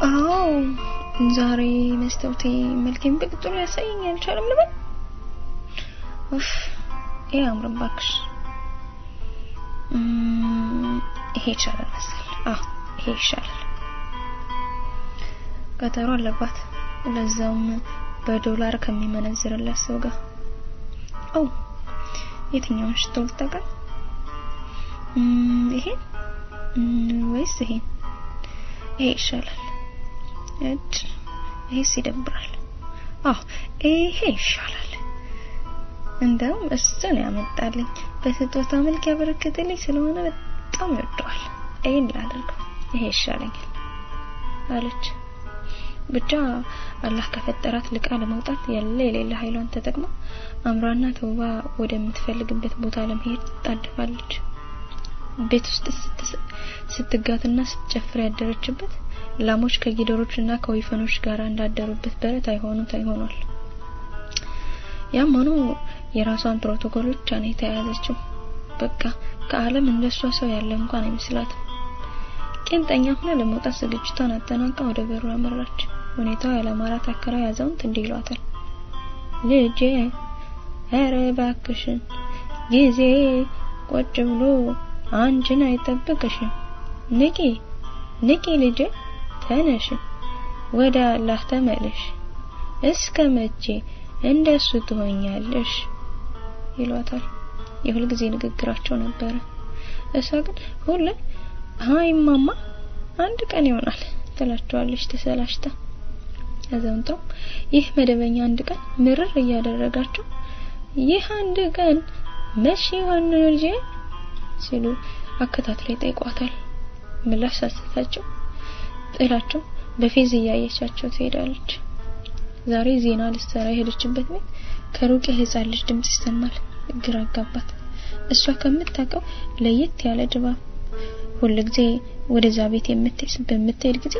አዎ ዛሬ መስታወቴ መልኬን በቅጡ ሊያሳየኝ አልቻለም ልበል። ኡፍ ይሄ አያምርም እባክሽ። ይሄ ይሻላል መሰል። አዎ ይሄ ይሻላል። ቀጠሮ አለባት፣ ለዛውም በዶላር ከሚመነዝርላት ሰው ጋር። ኦ የትኛውን ሽቶ ልጠቀም? ይሄን ወይስ ይሄን? ይሄ ይሻላል። እጭ ይሄስ ይደብራል። አዎ ይሄ ይሻላል። እንደውም እሱ ነው ያመጣልኝ፣ በስጦታ መልክ ያበረከተልኝ ስለሆነ በጣም ይወደዋል። ይሄን ላደርገው፣ ይሄ ይሻለኛል አለች። ብቻ አላህ ከፈጠራት ልቃ ለመውጣት ያለ የሌለ ኃይሏን ተጠቅማ አምራና ተውባ ወደምትፈልግበት ቦታ ለመሄድ ትጣደፋለች። ቤት ውስጥ ስትጋትና ስትጨፍር ያደረችበት ላሞች ከጊደሮችና ከወይፈኖች ጋር እንዳደሩበት በረት አይሆኑት አይሆኗል። ያም ሆኖ የራሷን ፕሮቶኮል ብቻ ነው የተያዘችው። በቃ ከዓለም እንደሷ ሰው ያለ እንኳን አይመስላትም። ቄንጠኛ ሆና ለመውጣት ዝግጅቷን አጠናቃ ወደ በሩ አመራች። ሁኔታው ያላማራት አከራይ አዛውንት እንዲህ ይሏታል። ልጄ ኧረ እባክሽን ጊዜ ቁጭ ብሎ አንቺን አይጠብቅሽም። ንቂ ንቂ ልጄ፣ ተነሽ፣ ወደ አላህ ተመለሽ። እስከ መቼ እንደሱ ትሆኛለሽ? ይሏታል። የሁል ጊዜ ንግግራቸው ነበረ። እሷ ግን ሁሌ አይ ማማ አንድ ቀን ይሆናል ትላቸዋለች ተሰላችታ። አዛውንቷ ይህ መደበኛ አንድ ቀን ምርር እያደረጋቸው ይህ አንድ ቀን መቼ ይሆን ልጄ ሲሉ አከታትለው ይጠይቋታል። ምላሽ ሳትሰጣቸው ጥላቸው በፌዝ እያየቻቸው ትሄዳለች። ዛሬ ዜና ልትሰራ የሄደችበት ቤት ከሩቅ የህፃን ልጅ ድምጽ ይሰማል። ግራ አጋባት። እሷ ከምታውቀው ለየት ያለ ድባብ። ሁል ጊዜ ወደዛ ቤት በምትሄድ ጊዜ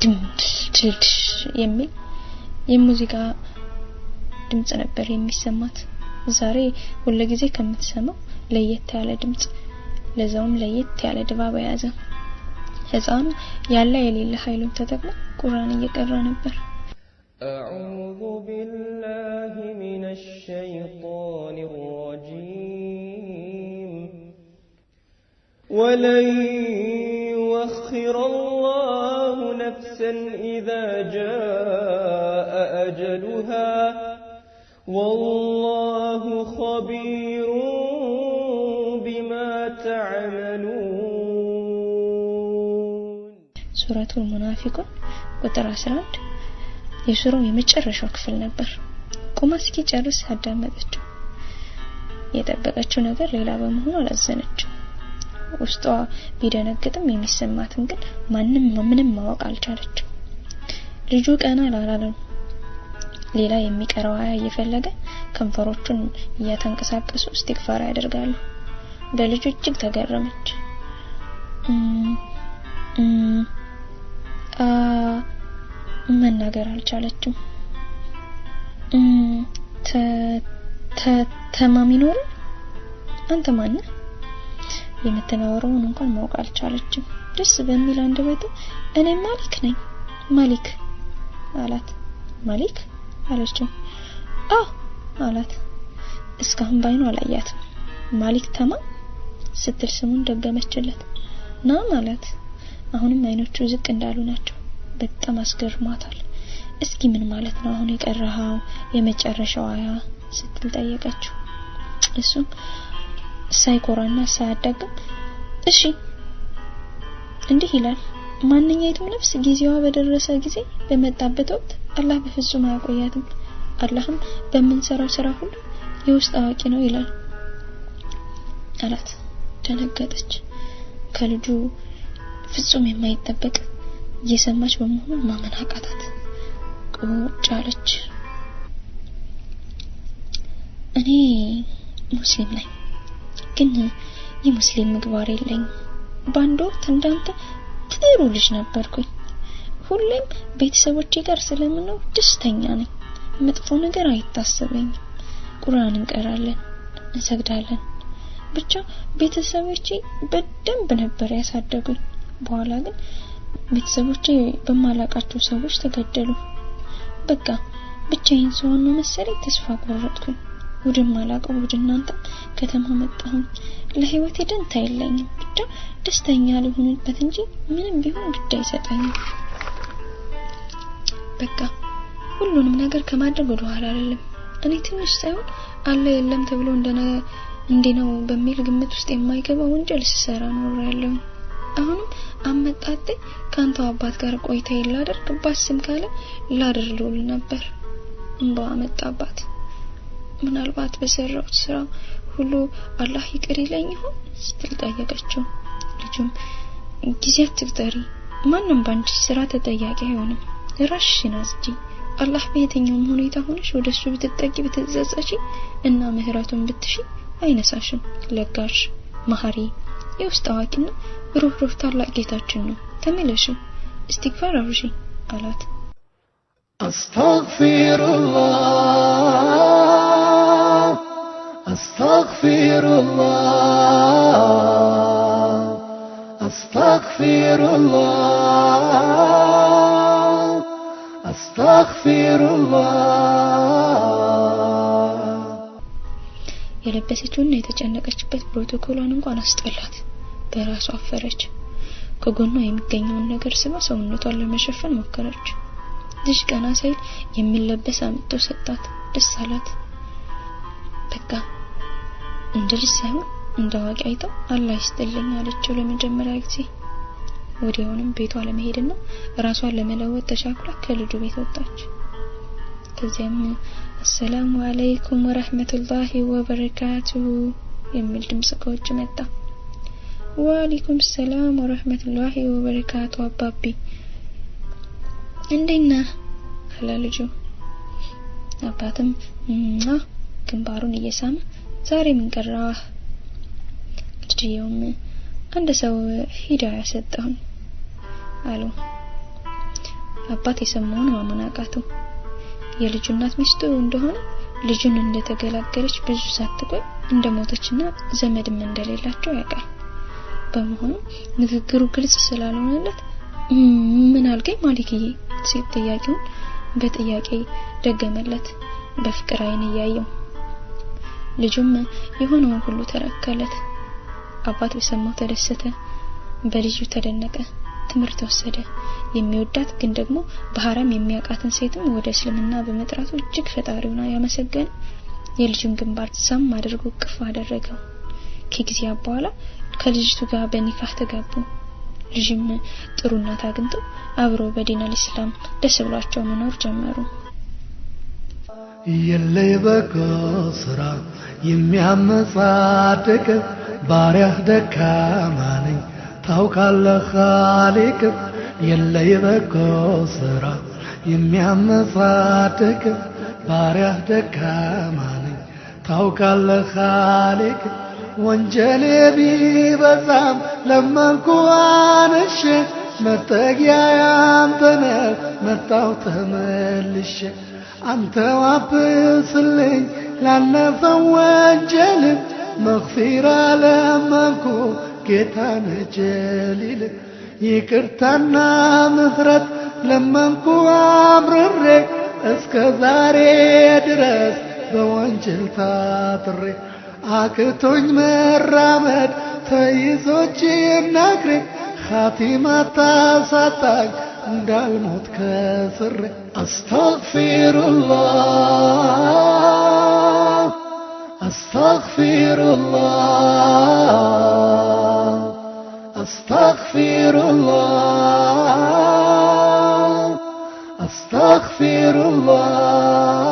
ድምድድ የሚል የሙዚቃ ድምጽ ነበር የሚሰማት። ዛሬ ሁል ጊዜ ከምትሰማው ለየት ያለ ድምጽ፣ ለዛውም ለየት ያለ ድባብ የያዘ። ህፃኑ ያለ የሌለ ኃይሉን ተጠቅሞ ቁርአን እየቀራ ነበር። أعوذ بالله من الشيطان الرجيم ولن يؤخر الله نفسا إذا جاء أجلها والله خبير بما تعملون። ሱረቱል ሙናፊቁን ቁጥር 11 የሱራው የመጨረሻው ክፍል ነበር። ቁማ እስኪጨርስ አዳመጠችው። የጠበቀችው ነገር ሌላ በመሆኑ አላዘነችም። ውስጧ ቢደነግጥም የሚሰማትን ግን ማንም ምንም ማወቅ አልቻለችም። ልጁ ቀና አላለም። ሌላ የሚቀረው አያ እየፈለገ ከንፈሮቹን እያተንቀሳቀሱ እስቲግፋር ያደርጋሉ። በልጁ እጅግ ተገረመች። መናገር አልቻለችም። ተማሚ ኖሩ አንተ ማነህ? የምትናወረውን እንኳን ማወቅ አልቻለችም። ደስ በሚል አንደበቱ እኔ ማሊክ ነኝ ማሊክ አላት። ማሊክ አለችው። አዎ አላት። እስካሁን ባይኑ አላያትም። ማሊክ ተማም ስትል ስሙን ደገመችለት። ና ማለት አሁንም አይኖቹ ዝቅ እንዳሉ ናቸው። በጣም አስገርሟታል። እስኪ ምን ማለት ነው አሁን የቀረኸው የመጨረሻው አያ ስትል ጠየቀችው። እሱም ሳይኮራና ሳያዳግም እሺ እንዲህ ይላል፣ ማንኛይቱም ነፍስ ጊዜዋ በደረሰ ጊዜ በመጣበት ወቅት አላህ በፍጹም አያቆያትም፣ አላህም በምንሰራው ስራ ሁሉ የውስጥ አዋቂ ነው ይላል አላት። ደነገጠች። ከልጁ ፍጹም የማይጠበቅ እየሰማች በመሆኑ ማመን አቃታት። ቁጭ አለች። እኔ ሙስሊም ነኝ፣ ግን የሙስሊም ምግባር የለኝም። በአንድ ወቅት እንዳንተ ጥሩ ልጅ ነበርኩኝ። ሁሌም ቤተሰቦቼ ጋር ስለምኖር ደስተኛ ነኝ። መጥፎ ነገር አይታሰበኝም። ቁርአን እንቀራለን፣ እንሰግዳለን። ብቻ ቤተሰቦቼ በደንብ ነበር ያሳደጉኝ። በኋላ ግን ቤተሰቦቼ በማላቃቸው ሰዎች ተገደሉ። በቃ ብቻዬን ስሆን ነው መሰለኝ ተስፋ ቆረጥኩኝ። ወደማላውቀው ወደ እናንተ ከተማ መጣሁኝ። ለህይወቴ ደንታ የለኝም። ብቻ ደስተኛ ልሁንበት እንጂ ምንም ቢሆን ግድ አይሰጠኝም። በቃ ሁሉንም ነገር ከማድረግ ወደ ኋላ አልልም። እኔ ትንሽ ሳይሆን አለ የለም ተብሎ እንዴ ነው በሚል ግምት ውስጥ የማይገባ ወንጀል ስሰራ ኖሬያለሁ። አሁንም አመጣጤ ካንተው አባት ጋር ቆይታ ላደርግ ባስም ካለ ላድር ልውል ነበር። እንባዋ መጣባት። ምናልባት በሰራሁት ስራ ሁሉ አላህ ይቅር ይለኝ ይሆን ስትል ጠየቀችው። ልጁም ጊዜ አትቅጠሪ፣ ማንም ባንቺ ስራ ተጠያቂ አይሆንም። ራስሽን አጽጂ። አላህ በየትኛውም ሁኔታ ሆነሽ ወደሱ ብትጠጊ ብትጸጸቺ እና ምህረቱን ብትሺ አይነሳሽም። ለጋሽ፣ መሐሪ፣ የውስጥ አዋቂና ሩህሩህ ታላቅ ጌታችን ነው። ተመለሺ፣ እስቲግፋር አብዢ አላት። أستغفر الله أستغفر الله أستغفر الله أستغفر الله የለበሰችውና የተጨነቀችበት ፕሮቶኮሏን እንኳን አስጠላት። በራሷ አፈረች። ከጎኗ የሚገኘውን ነገር ስባ ሰውነቷን ለመሸፈን ሞከረች። ልጅ ቀና ሳይል የሚለበስ አምጥቶ ሰጣት። ደስ አላት። በቃ እንደ ልጅ ሳይሆን እንደ አዋቂ አይተው አላህ ይስጥልኝ አለችው ለመጀመሪያ ጊዜ። ወዲያውንም ቤቷ ለመሄድና ራሷን ለመለወጥ ተሻክላ ከልጁ ቤት ወጣች። ከዚያም አሰላሙ አለይኩም ወራህመቱላሂ ወበረካቱሁ የሚል ድምጽ ከውጭ መጣ። ወአለይኩም ሰላም ወራህመቱላሂ ወበረካቱ አባቢ እንዴት ነህ አለ ልጁ። አባትም ግንባሩን እየሳመ ዛሬ ምን ቀራህ? ልጅየውም አንድ ሰው ሂዳያ ሰጠሁኝ አሉ። አባት የሰማውን ማመን አቃተው። የልጁ እናት ሚስቱ እንደሆነ ልጁን እንደተገላገለች ብዙ ሳትቆይ እንደሞተችና ዘመድም እንደሌላቸው ያውቃል። በመሆኑ ንግግሩ ግልጽ ስላልሆነለት ምን አልከኝ ማሊክዬ ሲል ጥያቄውን በጥያቄ ደገመለት በፍቅር አይን እያየው። ልጁም የሆነውን ሁሉ ተረከለት። አባት በሰማው ተደሰተ፣ በልጁ ተደነቀ፣ ትምህርት ወሰደ። የሚወዳት ግን ደግሞ በሐራም የሚያውቃትን ሴትም ወደ እስልምና በመጥራቱ እጅግ ፈጣሪውን ያመሰገነ። የልጁን ግንባር ሳም አድርጎ እቅፍ አደረገው። ከጊዜ በኋላ ከልጅቱ ጋር በኒካህ ተጋቡ። ልጅም ጥሩ እናት አግኝቶ አብሮ በዲን አልኢስላም ደስ ብሏቸው መኖር ጀመሩ። የለይ በጎ ስራ የሚያመጻድቅ ባሪያህ ደካማ ነኝ ታውቃለህ ኻሊቅ። የለይ በጎ ስራ የሚያመጻድቅ ባሪያህ ደካማ ነኝ ታውቃለህ ኻሊቅ። ወንጀሌ ቢበዛም ለመንኩ አንሼ መጠጊያ ያንተ ነህ መጣሁ ተመልሼ። አንተ አብስልኝ ላለፈው ወንጀል መግፊራ ለመንኩ ጌታን ጀሊል። ይቅርታና ምህረት ለመንኩ አምርሬ እስከ ዛሬ ድረስ በወንጀል ታጥሬ። አቅቶኝ መራመድ ተይዞች ናግሬ ኻቲማ ታሳጣኝ እንዳልሞት ከስሬ። አስተግፊሩላህ አስተግፊሩላህ አስተግፊሩላህ አስተግፊሩላህ።